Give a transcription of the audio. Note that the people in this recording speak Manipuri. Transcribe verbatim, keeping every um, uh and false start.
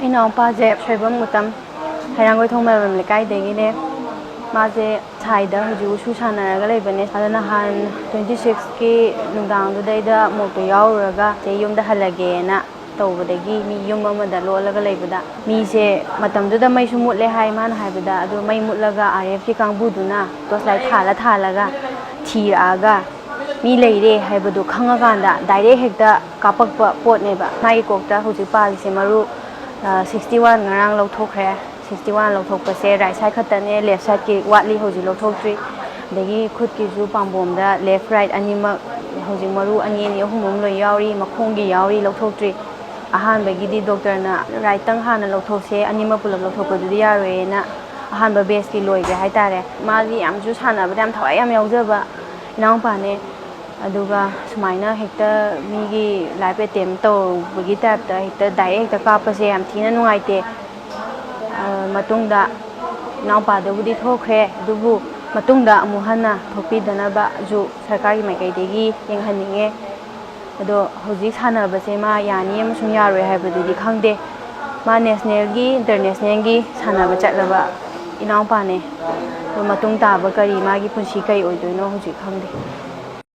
ꯏꯅꯥꯎꯄꯥꯁꯦ ꯁꯣꯏꯕꯝ ꯎꯇꯝ, ꯍꯩꯔꯥꯡꯒꯣꯏ ꯊꯣꯡ ꯃꯥꯏꯕꯝ ꯂꯩꯀꯥꯏꯗꯒꯤꯅꯦ꯫ ꯃꯥꯁꯦ ꯁꯥꯏꯗ ꯍꯧꯖꯤꯛ ꯎꯁꯨ ꯁꯥꯟꯅꯔꯒ ꯂꯩꯕꯅꯦ꯫ ꯑꯗꯣ ꯅꯍꯥꯟ twenty sixꯀꯤ ꯅꯨꯡꯗꯥꯡꯗꯨꯗꯩꯗ ꯃꯣꯛꯇꯣ ꯌꯥꯎꯔꯨꯔꯒ ꯆꯦ ꯌꯨꯝꯗ ꯍꯜꯂꯒꯦꯅ ꯇꯧꯕꯗꯒꯤ, ꯃꯤ ꯌꯨꯝ ꯑꯃꯗ ꯂꯣꯠꯂꯒ ꯂꯩꯕꯗ, ꯃꯤꯁꯦ ꯃꯇꯝꯗꯨꯗ ꯃꯩꯁꯨ ꯃꯨꯠꯂꯦ ꯍꯥꯏ ꯃꯥꯅ ꯍꯥꯏꯕꯗ, ꯑꯗꯨ ꯃꯩ ꯃꯨꯠꯂꯒ R F ꯀꯤ ꯀꯥꯡꯕꯨꯗꯨꯅ torch light ꯊꯥꯜꯂ ꯊꯥꯜꯂꯒ ꯊꯤꯔꯛꯑꯒ ꯃꯤ ꯂꯩꯔꯦ ꯍꯥꯏꯕꯗꯨ ꯈꯪꯉꯀꯥꯟꯗ direct ꯍꯦꯛꯇ ꯀꯥꯞꯄꯛꯄ ꯄꯣꯠꯅꯦꯕ꯫ ꯃꯥꯒꯤ ꯀꯣꯛꯇ ꯍꯧꯖꯤꯛ ꯄꯥꯜꯂꯤꯁꯦ ꯃꯔꯨ sixty one ꯉꯔꯥꯡ ꯂꯧꯊꯣꯛꯈ꯭ꯔꯦ꯫ Sixty one ꯂꯧꯊꯣꯛꯄꯁꯦ right side ꯈꯛꯇꯅꯦ, left sideꯀꯤ ꯋꯥꯠꯂꯤ, ꯍꯧꯖꯤꯛ ꯂꯧꯊꯣꯛꯇ꯭ꯔꯤ꯫ ꯑꯗꯒꯤ ꯈꯨꯠꯀꯤꯁꯨ ꯄꯥꯝꯕꯣꯝꯗ left right ꯑꯅꯤꯃꯛ ꯍꯧꯖꯤꯛ ꯃꯔꯨ ꯑꯅꯤ ꯑꯅꯤ ꯑꯍꯨꯝ ꯑꯍꯨꯝ ꯂꯣꯏ ꯌꯥꯎꯔꯤ, ꯃꯈꯣꯡꯒꯤ ꯌꯥꯎꯔꯤ, ꯂꯧꯊꯣꯛꯇ꯭ꯔꯤ꯫ ꯑꯍꯥꯟꯕꯒꯤꯗꯤ ꯗꯣꯛꯇꯔꯅ rightꯇꯪ ꯍꯥꯟꯅ ꯂꯧꯊꯣꯛꯁꯦ, ꯑꯅꯤꯃꯛ ꯄꯨꯂꯞ ꯂꯧꯊꯣꯛꯄꯗꯨꯗꯤ ꯌꯥꯔꯣꯏꯅ ꯑꯍꯥꯟꯕ batchꯀꯤ ꯂꯣꯏꯈ꯭ꯔꯦ ꯍꯥꯏꯇꯥꯔꯦ꯫ ꯃꯥꯗꯤ ꯌꯥꯝꯁꯨ ꯁꯥꯟꯅꯕꯗ ꯌꯥꯝ ꯊꯋꯥꯏ ꯌꯥꯝ ꯌꯥꯎꯖꯕ ꯏꯅꯥꯎꯄꯥꯅꯦ꯫ ꯑꯗꯨꯒ ꯁꯨꯃꯥꯏꯅ ꯍꯦꯛꯇ ꯃꯤꯒꯤ life attempt ꯇꯧꯕꯒꯤ typeꯇ ꯍꯦꯛꯇ direct ꯍꯦꯛꯇ ꯀꯥꯞꯄꯁꯦ ꯌꯥꯝ ꯊꯤꯅ ꯅꯨꯡꯉꯥꯏꯇꯦ꯫ ꯑ, ꯃꯇꯨꯡꯗ ꯏꯅꯥꯎꯄꯥꯗꯨꯕꯨꯗꯤ ꯊꯣꯛꯈ꯭ꯔꯦ, ꯑꯗꯨꯕꯨ ꯃꯇꯨꯡꯗ ꯑꯃꯨꯛ ꯍꯟꯅ ꯊꯣꯛꯄꯤꯗꯅꯕꯁꯨ ꯁꯔꯀꯥꯔꯒꯤ ꯃꯥꯏꯀꯩꯗꯒꯤ ꯌꯦꯡꯍꯟꯅꯤꯡꯉꯦ꯫ ꯑꯗꯣ ꯍꯧꯖꯤꯛ ꯁꯥꯟꯅꯕꯁꯦ ꯃꯥ ꯌꯥꯅꯤ ꯑꯃꯁꯨꯡ ꯌꯥꯔꯣꯏ ꯍꯥꯏꯕꯗꯨꯗꯤ ꯈꯪꯗꯦ꯫ ꯃꯥ nationalꯒꯤ, internationalꯒꯤ ꯁꯥꯟꯅꯕ ꯆꯠꯂꯕ ꯏꯅꯥꯎꯄꯥꯅꯦ꯫ ꯑꯗꯣ ꯃꯇꯨꯡ ꯇꯥꯕ ꯀꯔꯤ, ꯃꯥꯒꯤ ꯄꯨꯟꯁꯤ ꯀꯔꯤ ꯑꯣꯏꯗꯣꯏꯅꯣ ꯍꯧꯖꯤꯛ ꯈꯪꯗꯦ꯫